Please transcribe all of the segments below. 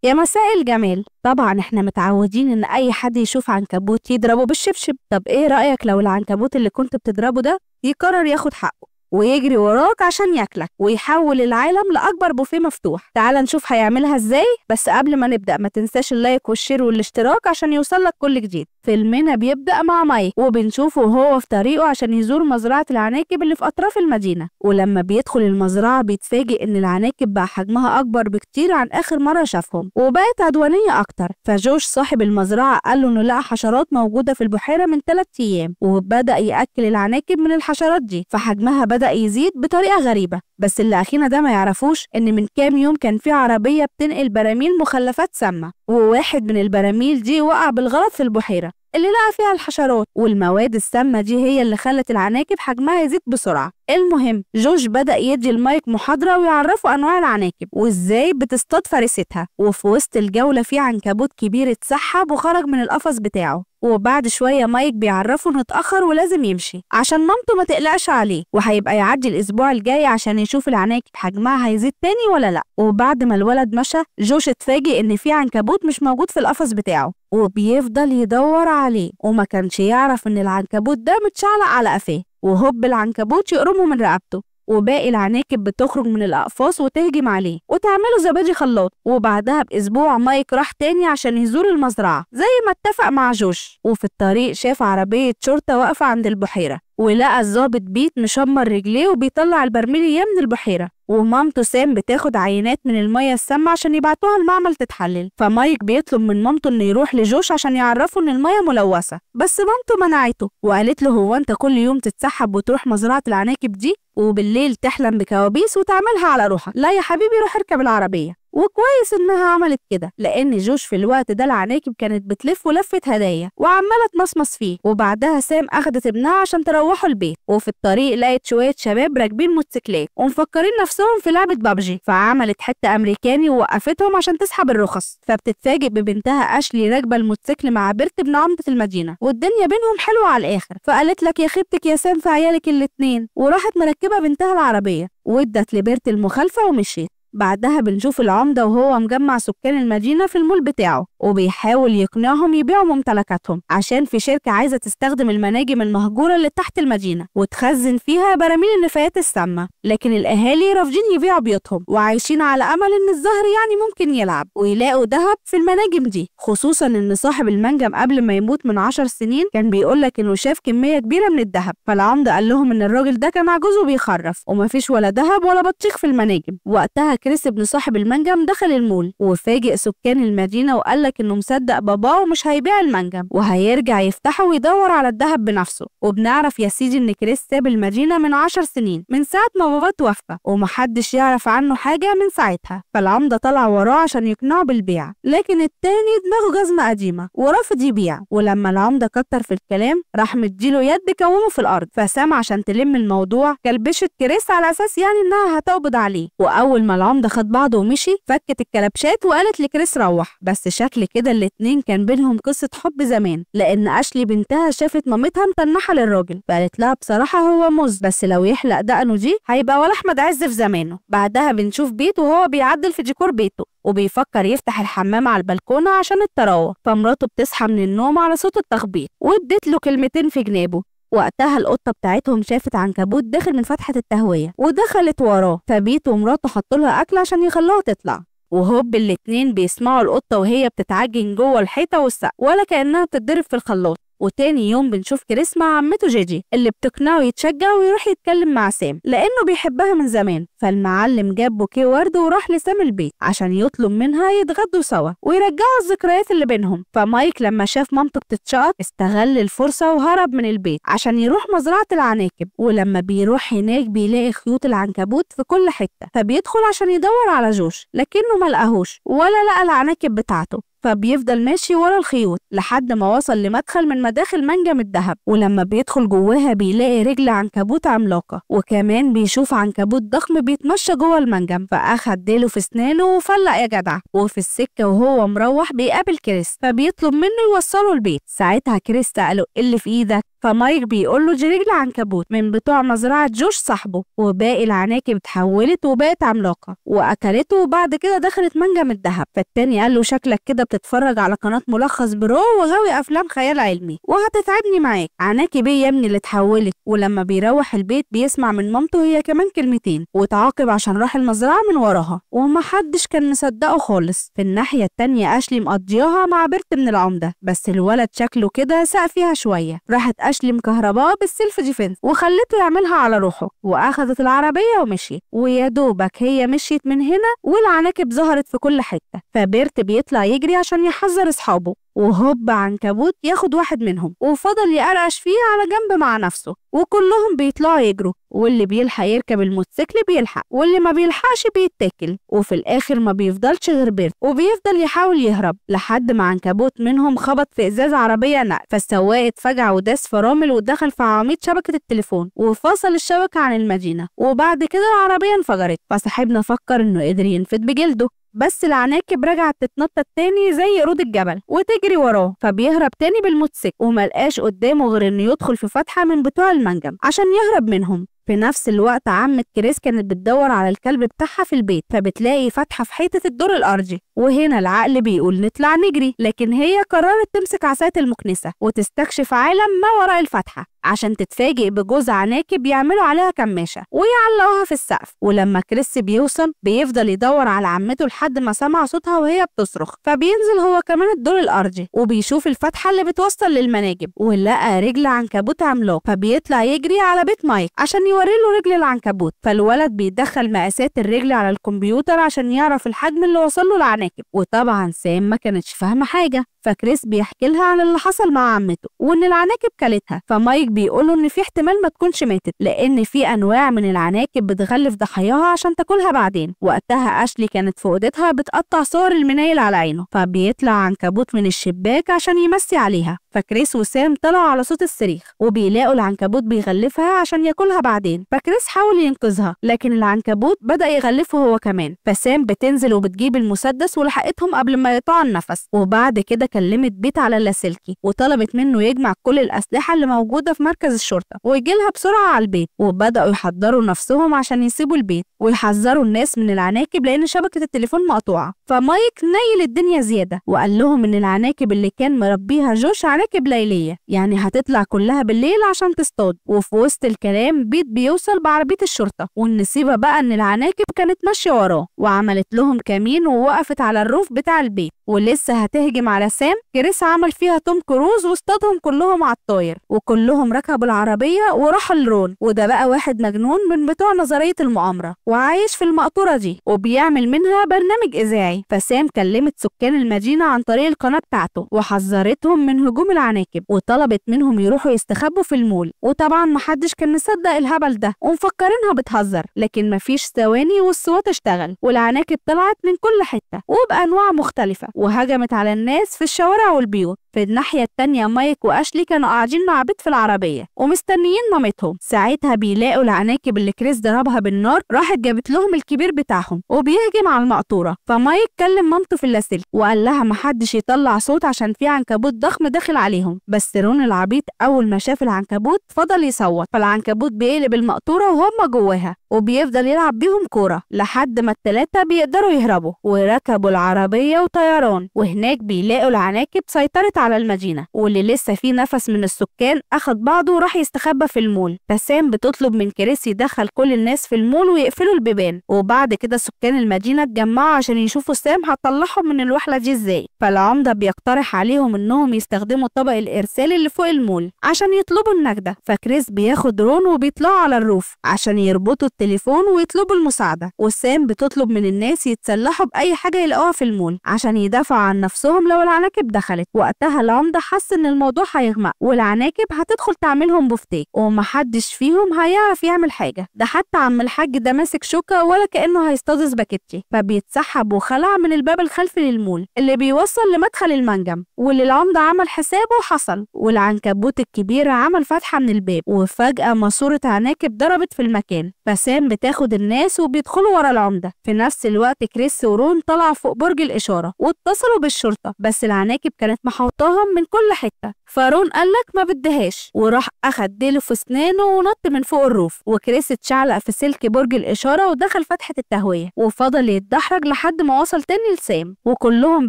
يا مساء الجمال. طبعا احنا متعودين ان اي حد يشوف عنكبوت يضربه بالشبشب. طب ايه رأيك لو العنكبوت اللي كنت بتضربه ده يقرر ياخد حقه ويجري وراك عشان ياكلك ويحول العالم لأكبر بوفيه مفتوح؟ تعال نشوف هيعملها ازاي. بس قبل ما نبدأ ما تنساش ال like وال share والاشتراك عشان يوصلك كل جديد. فيلمنا بيبدأ مع مايك وبنشوفه وهو في طريقه عشان يزور مزرعة العناكب اللي في أطراف المدينة. ولما بيدخل المزرعة بيتفاجئ إن العناكب بقى حجمها أكبر بكتير عن آخر مرة شافهم وبقت عدوانية أكتر. فجوش صاحب المزرعة قال له إنه لقى حشرات موجودة في البحيرة من 3 أيام وبدأ يأكل العناكب من الحشرات دي، فحجمها بدأ يزيد بطريقة غريبة. بس اللي أخينا ده ما يعرفوش إن من كام يوم كان في عربية بتنقل براميل مخلفات سامة، وواحد من البراميل دي وقع بالغلط في البحيرة اللي لقى فيها الحشرات، والمواد السامة دي هي اللي خلت العناكب حجمها يزيد بسرعة. المهم جوش بدأ يدي المايك محاضرة ويعرفه أنواع العناكب وإزاي بتصطاد فريستها. وفي وسط الجولة في عنكبوت كبير اتسحب وخرج من القفص بتاعه. وبعد شوية مايك بيعرفه إنه اتأخر ولازم يمشي عشان مامته ما تقلقش عليه، وهيبقى يعدي الأسبوع الجاي عشان يشوف العناكب حجمها هيزيد تاني ولا لأ. وبعد ما الولد مشى جوش اتفاجئ إن في عنكبوت مش موجود في القفص بتاعه وبيفضل يدور عليه، وما كانش يعرف إن العنكبوت ده متشعلق على قفاه، وهوب العنكبوت يقرمه من رقبته، وباقي العناكب بتخرج من الأقفاص وتهجم عليه وتعمله زبادي خلاط. وبعدها بأسبوع مايك راح تاني عشان يزور المزرعة زي ما اتفق مع جوش، وفي الطريق شاف عربية شرطة واقفة عند البحيرة، ولقى الظابط بيت مشمر رجليه وبيطلع البرميل من البحيرة، ومامته سام بتاخد عينات من المية السامة عشان يبعتوها المعمل تتحلل. فمايك بيطلب من مامته انه يروح لجوش عشان يعرفه ان المية ملوثة، بس مامته منعته وقالت له هو انت كل يوم تتسحب وتروح مزرعة العناكب دي وبالليل تحلم بكوابيس وتعملها على روحك؟ لا يا حبيبي روح اركب العربية. وكويس انها عملت كده، لان جوش في الوقت ده العناكب كانت بتلف ولفة هدايا وعماله تمصمص فيه. وبعدها سام اخدت ابنها عشان تروحوا البيت، وفي الطريق لقت شوية شباب راكبين موتوسيكلات ومفكرين نفسهم في لعبه بابجي، فعملت حتة امريكاني ووقفتهم عشان تسحب الرخص. فبتتفاجئ ببنتها اشلي راكبه الموتوسيكل مع بيرت ابن عمده المدينة، والدنيا بينهم حلوة على الاخر. فقالت لك يا خيبتك يا سام في عيالك الاتنين، وراحت مركبة بنتها العربية وادت لبيرت المخالفة ومشيت. بعدها بنشوف العمدة وهو مجمع سكان المدينة في المول بتاعه وبيحاول يقنعهم يبيعوا ممتلكاتهم عشان في شركة عايزة تستخدم المناجم المهجورة اللي تحت المدينة وتخزن فيها براميل النفايات السامة، لكن الأهالي رافضين يبيعوا بيوتهم وعايشين على أمل إن الزهر يعني ممكن يلعب ويلاقوا ذهب في المناجم دي، خصوصا إن صاحب المنجم قبل ما يموت من 10 سنين كان بيقولك إنه شاف كمية كبيرة من الذهب. فالعمدة قال لهم إن الراجل ده كان عجوز وبيخرف ومفيش ولا ذهب ولا بطيخ في المناجم. وقتها كريس ابن صاحب المنجم دخل المول وفاجئ سكان المدينة وقالك انه مصدق باباه ومش هيبيع المنجم وهيرجع يفتحه ويدور على الذهب بنفسه. وبنعرف يا سيدي ان كريس ساب المدينة من 10 سنين من ساعة ما باباه توفى ومحدش يعرف عنه حاجة من ساعتها. فالعمدة طلع وراه عشان يقنعه بالبيع، لكن التاني دماغه جزمة قديمة ورافض يبيع. ولما العمدة كتر في الكلام راح مديله يد كومة في الأرض. فسام عشان تلم الموضوع كلبشت كريس على أساس يعني انها هتقبض عليه. وأول ما العمدة خد بعضه ومشي فكت الكلبشات وقالت لكريس روح. بس شكل كده الاتنين كان بينهم قصة حب زمان، لأن أشلي بنتها شافت مامتها متنحة للراجل فقالت لها بصراحة هو مز، بس لو يحلق دقنه دي هيبقى ولا أحمد عز في زمانه. بعدها بنشوف بيت وهو بيعدل في ديكور بيته وبيفكر يفتح الحمام على البلكونة عشان الطراوة. فمراته بتصحى من النوم على صوت التخبيط وادت له كلمتين في جنابه. وقتها القطة بتاعتهم شافت عنكبوت داخل من فتحة التهوية ودخلت وراه، فبيت ومراته حطوا لها أكل عشان يخلوها تطلع. وهوب الاتنين بيسمعوا القطة وهي بتتعجن جوه الحيطة والسقف ولا كأنها بتتضرب في الخلاط. وتاني يوم بنشوف كريس مع عمته جيجي اللي بتقنعه يتشجع ويروح يتكلم مع سام لأنه بيحبها من زمان. فالمعلم جاب بوكيه ورد وراح لسام البيت عشان يطلب منها يتغدوا سوا ويرجعوا الذكريات اللي بينهم. فمايك لما شاف مامته بتتشقط استغل الفرصة وهرب من البيت عشان يروح مزرعة العناكب. ولما بيروح هناك بيلاقي خيوط العنكبوت في كل حتة، فبيدخل عشان يدور على جوش لكنه ما لقاهوش ولا لقى العناكب بتاعته. فبيفضل ماشي ورا الخيوط لحد ما وصل لمدخل من مداخل منجم الذهب، ولما بيدخل جواها بيلاقي رجل عنكبوت عملاقة، وكمان بيشوف عنكبوت ضخم بيتمشى جوه المنجم، فأخد ديله في اسنانه وفلق يا جدع. وفي السكة وهو مروح بيقابل كريس فبيطلب منه يوصله البيت. ساعتها كريس سأله اللي في ايدك؟ فمايك بيقول له دي رجل عنكبوت من بتوع مزرعة جوش صاحبه، وباقي العناكب اتحولت وبقت عملاقة واكلته، وبعد كده دخلت منجم الذهب. فالتاني قال له شكلك كده بتتفرج على قناة ملخص برو وغاوي افلام خيال علمي وهتتعبني معاك. عناكب ايه يا ابني اللي اتحولت؟ ولما بيروح البيت بيسمع من مامته هي كمان كلمتين، وتعاقب عشان راح المزرعة من وراها، ومحدش كان مصدقه خالص. في الناحية التانية اشلي مقضياها مع بيرت من العمدة، بس الولد شكله كده ساق فيها شوية. راحت اشلي مكهرباه بال self defense وخلته يعملها على روحه، واخدت العربية ومشيت. ويا دوبك هي مشيت من هنا والعناكب ظهرت في كل حتة. فبيرت بيطلع يجري عشان يحذر اصحابه، وهوب عنكبوت ياخد واحد منهم وفضل يقرقش فيه على جنب مع نفسه، وكلهم بيطلعوا يجروا، واللي بيلحق يركب الموتوسيكل بيلحق، واللي ما بيلحقش بيتاكل. وفي الاخر ما بيفضلش غير بيرت، وبيفضل يحاول يهرب لحد ما عنكبوت منهم خبط في ازاز عربية نقل، فالسواق اتفجع وداس فرامل ودخل في عواميد شبكة التليفون وفصل الشبكة عن المدينة، وبعد كده العربية انفجرت. فصاحبنا فكر انه قدر ينفد بجلده، بس العناكب رجعت تتنطط تاني زي قرود الجبل وتجري وراه، فبيهرب تاني بالموتوسيكل وملقاش قدامه غير انه يدخل في فتحه من بتوع المنجم عشان يهرب منهم. في نفس الوقت عمة كريس كانت بتدور على الكلب بتاعها في البيت، فبتلاقي فتحة في حيطة الدور الأرضي، وهنا العقل بيقول نطلع نجري، لكن هي قررت تمسك عصاية المكنسة وتستكشف عالم ما وراء الفتحة عشان تتفاجئ بجوز عناكب يعملوا عليها كماشة ويعلقوها في السقف. ولما كريس بيوصل بيفضل يدور على عمته لحد ما سمع صوتها وهي بتصرخ، فبينزل هو كمان الدور الأرضي وبيشوف الفتحة اللي بتوصل للمناجم، ولقى رجل عنكبوت عملاق، فبيطلع يجري على بيت مايك عشان يوري له رجل العنكبوت. فالولد بيدخل مقاسات الرجل على الكمبيوتر عشان يعرف الحجم اللي وصل له العناكب، وطبعا سام ما كانتش فاهمة حاجة. فكريس بيحكي لها عن اللي حصل مع عمته وان العناكب كلتها، فمايك بيقوله ان في احتمال ما تكونش ماتت لان في انواع من العناكب بتغلف ضحاياها عشان تاكلها بعدين. وقتها اشلي كانت في اوضتها بتقطع صور المنايل على عينه، فبيطلع عنكبوت من الشباك عشان يمسي عليها. فكريس وسام طلعوا على صوت الصريخ وبيلاقوا العنكبوت بيغلفها عشان ياكلها بعدين، فكريس حاول ينقذها لكن العنكبوت بدأ يغلفه هو كمان. فسام بتنزل وبتجيب المسدس ولحقتهم قبل ما يقطعوا النفس، وبعد كده كلمت بيت على اللاسلكي وطلبت منه يجمع كل الأسلحة اللي موجودة في مركز الشرطة ويجيلها بسرعة على البيت. وبدأوا يحضروا نفسهم عشان يسيبوا البيت ويحذروا الناس من العناكب لأن شبكة التليفون مقطوعة. فمايك نيل الدنيا زيادة وقال لهم إن العناكب اللي كان مربيها جوش عناكب ليلية، يعني هتطلع كلها بالليل عشان تصطاد. وفي وسط الكلام بيت بيوصل بعربية الشرطة، والنصيبة بقى إن العناكب كانت ماشية وراه وعملت لهم كمين ووقفت على ال roof بتاع البيت ولسه هتهجم على سام. كريس عمل فيها توم كروز واصطادهم كلهم على الطاير، وكلهم ركبوا العربية وراحوا لرون، وده بقى واحد مجنون من بتوع نظرية المؤامرة وعايش في المقطورة دي وبيعمل منها برنامج إذاعي. فسام كلمت سكان المدينة عن طريق القناة بتاعته وحذرتهم من هجوم العناكب وطلبت منهم يروحوا يستخبوا في المول، وطبعا محدش كان مصدق الهبل ده ومفكرينها بتهزر، لكن مفيش ثواني والصوت اشتغل والعناكب طلعت من كل حتة وبأنواع مختلفة وهجمت على الناس في الشوارع والبيوت. في الناحية التانية مايك وأشلي كانوا قاعدين مع بيت في العربية ومستنيين مامتهم. ساعتها بيلاقوا العناكب اللي كريس ضربها بالنار راحت جابت لهم الكبير بتاعهم وبيهجم على المقطورة. فمايك كلم مامته في اللاسلكي وقال لها محدش يطلع صوت عشان في عنكبوت ضخم داخل عليهم، بس رون العبيط أول ما شاف العنكبوت فضل يصوت، فالعنكبوت بيقلب المقطورة وهم جواها وبيفضل يلعب بيهم كورة لحد ما التلاتة بيقدروا يهربوا وركبوا العربية وطيران. وهناك بيلاقوا العناكب سيطرت على المدينة، واللي لسه فيه نفس من السكان أخد بعضه وراح يستخبى في المول. فسام بتطلب من كريس يدخل كل الناس في المول ويقفلوا البيبان، وبعد كده سكان المدينة اتجمعوا عشان يشوفوا سام هتطلعهم من الوحلة دي ازاي. فالعمدة بيقترح عليهم انهم يستخدموا طبق الارسال اللي فوق المول عشان يطلبوا النجدة. فكريس بياخد رون وبيطلعوا على ال roof عشان يربطوا التليفون ويطلبوا المساعدة، وسام بتطلب من الناس يتسلحوا بأي حاجة يلاقوها في المول عشان يدافعوا عن نفسهم لو العناكب دخلت. وقتها العمدة حس ان الموضوع هيغمق والعناكب هتدخل تعملهم بفتيك ومحدش فيهم هيعرف يعمل حاجة، ده حتى عم الحاج ده ماسك شوكة ولا كأنه هيصطاد سباكيتي. فبيتسحب وخلع من الباب الخلفي للمول اللي بيوصل لمدخل المنجم، واللي العمدة عمل حسابه حصل، والعنكبوت الكبير عمل فتحة من الباب وفجأة ماسورة عناكب ضربت في المكان. فسام بتاخد الناس وبيدخلوا ورا العمدة. في نفس الوقت كريس ورون طلعوا فوق برج الإشارة واتصلوا بالشرطة، بس العناكب كانت محوطاهم وغطاهم من كل حتة. فارون قالك ما بدهاش، وراح أخد ديله في سنانه ونط من فوق ال roof، وكريس اتشعلق في سلك برج الإشارة ودخل فتحة التهوية، وفضل يتدحرج لحد ما وصل تاني لسام، وكلهم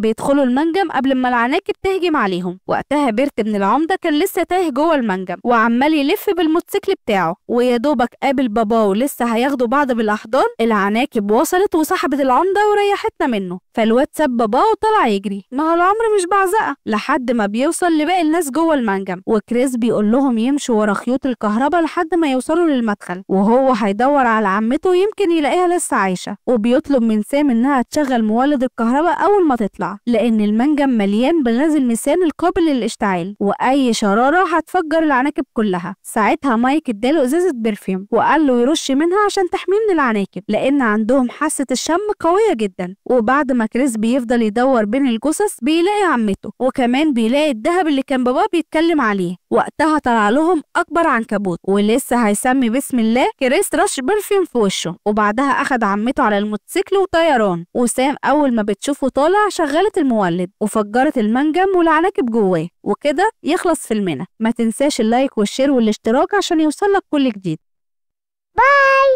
بيدخلوا المنجم قبل ما العناكب تهجم عليهم. وقتها بيرت ابن العمدة كان لسه تايه جوه المنجم وعمال يلف بالموتوسيكل بتاعه، ويا دوبك قابل باباه ولسه هياخدوا بعض بالأحضان، العناكب وصلت وسحبت العمدة وريحتنا منه. فالواد ساب باباه وطلع يجري، ما هو العمر مش بعزقه، لحد ما بيوصل لباقي الناس جوه المنجم. وكريس بيقول لهم يمشوا ورا خيوط الكهرباء لحد ما يوصلوا للمدخل، وهو هيدور على عمته يمكن يلاقيها لسه عايشه. وبيطلب من سام انها تشغل مولد الكهرباء اول ما تطلع، لان المنجم مليان بغاز الميثان القابل للاشتعال، واي شراره هتفجر العناكب كلها. ساعتها مايك اداله ازازة perfume وقال له يرش منها عشان تحميه من العناكب، لان عندهم حاسه الشم قوية جدا. وبعد ما كريس بيفضل يدور بين الجثث بيلاقي عمته، وكمان بيلاقي الذهب اللي كان باباه بيتكلم عليه. وقتها طلع لهم اكبر عنكبوت، ولسه هيسمي بسم الله كريس رش perfume في وشه، وبعدها اخد عمته على الموتوسيكل وطيران. وسام اول ما بتشوفه طالع شغلت المولد وفجرت المنجم والعناكب جواه. وكده يخلص فيلمنا. ما تنساش ال like وال share والاشتراك عشان يوصلك كل جديد. bye.